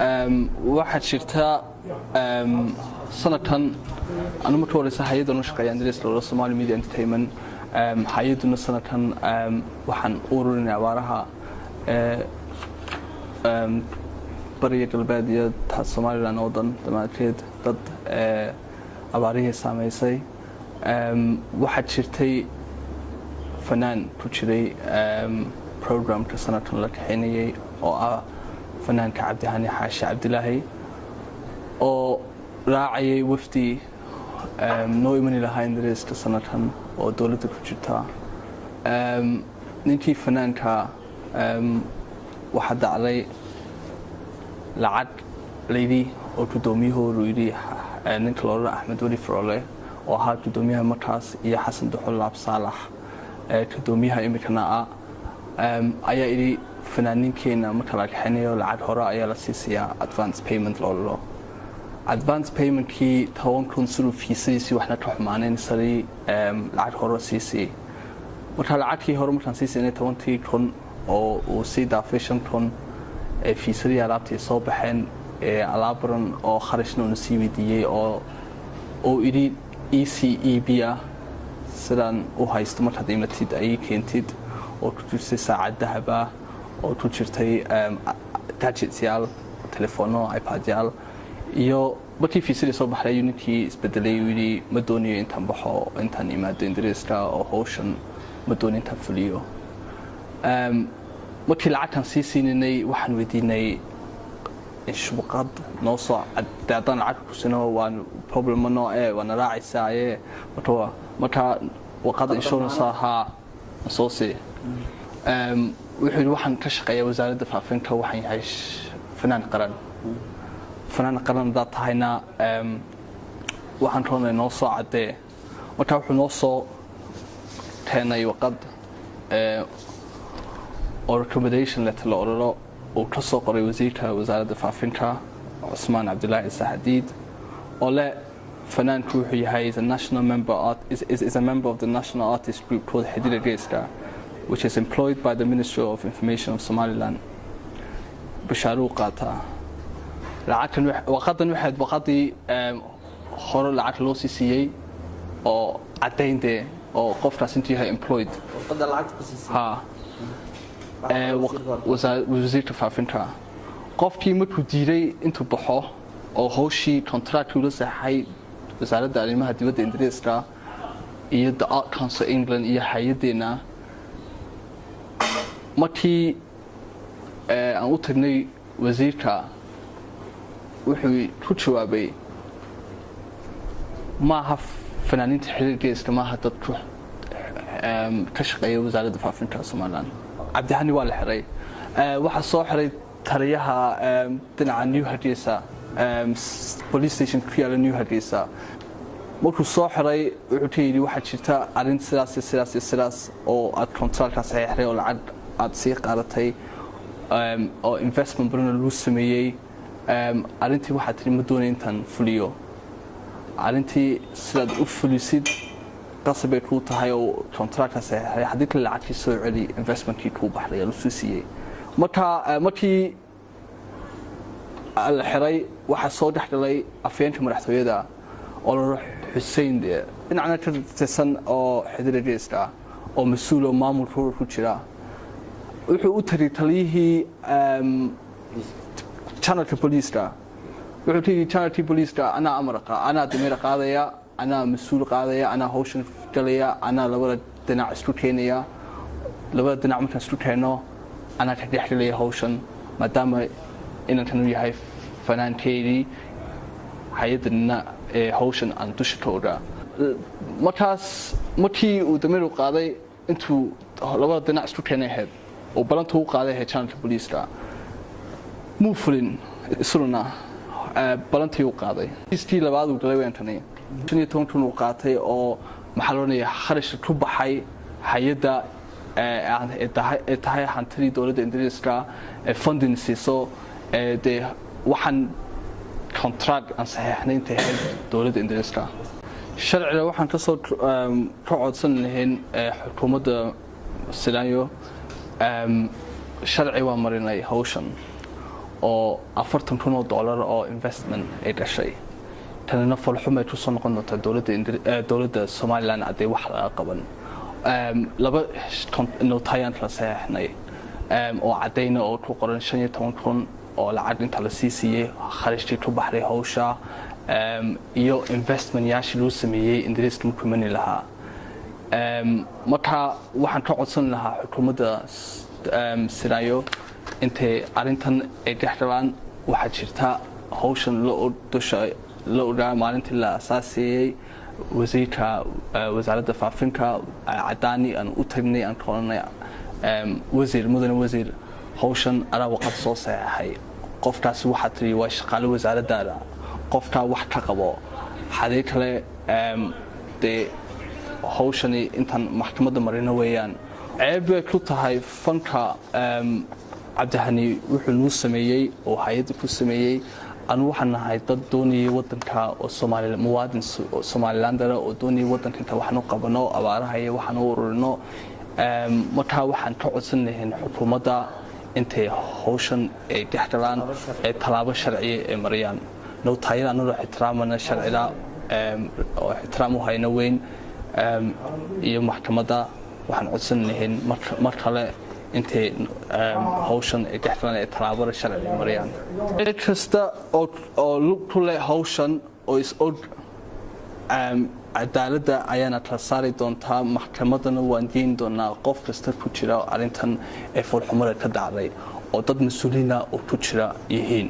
Waxaa jirta sanadkan anu marka horeysa hay-addan u shaqeeya Andres Lolo Somali Media Entertainment. Hay-adduna sanadkan waxaan u ururinay abaaraha bariga galbeed iyo Somaliland oo dhan dhammaanteed, dad abaarihii saameysay. Waxaa jirtay fanaan ku jiray programka sanadkan la kaxaynayay oo ah fanaanka Cabdihani Xaashi Cabdilaahi, oo raacayay wafdi noo imani lahaa Ingiriiska sanadkan oo dowladda ku jirta. Ninkii fanaanka waxaa dacday lacag layidhi oo guddoomiyahoodu yidhi, ninka loodhan Axmed Weli Faroole oo ahaa guddoomiyaha markaas iyo Xasan Duxul Laab Saalax, guddoomiyaha imikana ah, ayaa idhi fanaaniinkeena marka la kaxaynayo lacag hore ayaa la siisiyaa, advance payment loolalo. Advance paymentkii 10,000 siduu fiisadiisii waxna ka xumaaneyn sarii lacag hore siisii. Marka lacagtii hore markaan sii siinay 10kii kun oo uu sii daafay 5,000 ee fiisadii alaabtii soo baxeen, ee alaab badan oo kharashna uuna sii weydiiyey oo idhi ECEB ah sidaan u haysto markaad imatid ay keentid, oo ku jirtay saacad dahab ah, oo ku jirtay gadgetsyaal, telefono, iPadyaal. Iyo markii fiisadii soo baxday ayuu ninkii isbedelay, uu yidhi ma doonayo intaan baxo, intaan imaado Ingiriiska oo hawshan ma doonayo intaan fuliyo. Markii lacagtan sii siininay waxaan weydiinay shubqad noo soo de haddaan lacag ku sino waan problem ma noo ee waana raacaysaa marka waqad insurance ahaa soo sii. Wuxuu yidhi waxaan ka shaqeeyaa wasaaradda faafinta, waxaan yahay fanaan qaran. Fanaan qaran haddaad tahayna waxaan roonay noo soo caddee. Marka wuxuu noo soo keenay waqad oo recommendation letter la oraro uu ka soo qoray wasiirka wasaaradda faafinta Cusmaan Cabdilaahi Saxadiid, oo leh fanaanku wuxuu yahay is a national member art, is a member of the national artist group called Xiddiga Geeska, which is employed by the Ministry of Information of Somaliland. Bashaaruu qaataa lacagtan. Waqadan waxayd waqadii hore lacag loo sii siiyey oo caddayn dee oo qofkaas intuu yahay employed. Warqadda lacagta ku siisay? Ha, wasiirka faafinta. Qofkii markuu diiday intuu baxo oo hawshii contractkii ula saxay wasaaradda arrimaha dibadda Ingiriiska iyo the Art Council England iyo hay-addeena, markii aan u tagnay wasiirka wuxuu ku jawaabay maaha fanaaniinta xiriir geeska, maaha dad ku ka shaqeeya wasaaradda faafinta Somaliland. Cabdihani waa la xiray. Waxaa soo xiray taliyaha dhinaca New Hargeysa, police station ku yaala New Hargeysa. Markuu soo xiray wuxuu ka yidhi waxaa jirta arrin sidaas iyo sidaas iyo sidaas oo aad contractkaa saxiixday oo lacag aad sii qaadatay oo investment badana lagu sameeyey. Arrintii waxaa tiri ma doonay intaan fuliyo. Arrintii sidaad u fulisid qasab bay kuu tahay oo contractka saxiixday, haddii kale lacagtii soo celi investmentkii kuu baxday ee lasoo siiyey. Marka markii la xiray waxaa soo dhex galay afhayeenka madaxtooyada oo la Xussein dee dhinacna ka tirsan oo Xidira Geeska ah oo mas-uul oo maamulka ku jira. Wuxuu u tagay taliyihii channelka booliiska. Wuxuu ka yidhi channelkii booliiska anaa amar anaa dameer qaadaya, anaa mas-uul qaadaya, anaa hawshan galaya, anaa labada dhinac isku keenaya. Labada dhinac markaan isku keeno anaa ka dhexgelaya hawshan, maadaama inankan uu yahay fanaankeydii hay-addanna ee hawshan aan dusha ka ogaa. Markaas markii uu dameeru qaaday intuu labada dhinac isku keenay ahayd oo balanta u qaaday ahayd channelka booliiska, muu fulin isuna balantii uu qaaday. Kiiskii labaad uu galay weenkani 15,000 uu qaatay oo maxaa la odhanayaa kharashka ku baxay hay-adda ee tahay hantidii dowladda Ingiriiska ee funding siiso ee dee waxaan contract aan saxiixnay intay ahayd dowladda Ingiriiska. Sharciga waxaan kasoo ka codsan lahayn xukuumadda Silanyo, sharci waa marinay hawshan. Oo $40,000 oo investment ay dhashay. Tanina folxumay kusoo noqon doontaa dowladda Somaliland haddii wax laga qaban. Laba notayaan kala saxeexnay oo caddayna oo ku qoran 15,000 oo lacag inta la sii siiyey, kharashkii ku baxday hawsha iyo investment yaashii loo sameeyey Ingiriiska markuu mani lahaa. Marka waxaan ka codsan lahaa xukuumadda Siilaanyo intay arrintan ay dhex galaan. Waxaa jirta hawshan dusha la ogaa maalintii la asaasiyey wasiirka wasaaradda faafinka Cadaani aan u tagnay, aan ka oranay, "Wasiir, mudane wasiir, hawshan adaa waqad soo saxeexay. Qofkaasi waxaa tiri waa shaqaale wasaaraddaada, qofkaa wax ka qabo." Hadii kale dee hawshani intaan maxkamadda marino weeyaan. Ceeb bay ku tahay fanka. Cabdihani wuxuu nuu sameeyey oo hay-adda ku sameeyey, anu waxaan nahay dad doonayay wadanka oo Soomaali, muwaadin Somalilander oo doonayay wadanka inta waxaan u qabano, abaaraha iyo waxaan u ururino. Markaa waxaan ka codsan lahayn xukuumadda intay hawshan ay dhex galaan, ee tallaabo sharciya ay mariyaan nowtaayada, anagoo ixtiraamana sharciga oo ixtiraam u hayno weyn iyo maxkamadda. Waxaan codsan lahayn mar kale intay hawshan ay dhex galaan ee tallaabada sharciga mariyaan. Cid kasta oo lug ku leh hawshan oo is og, cadaaladda ayaana kala saari doontaa, maxkamaddana waan geyn doonaa qof kasta ku jira arrintan ee foolxumada ka dhacday oo dad mas-uuliina oo ku jira yihiin.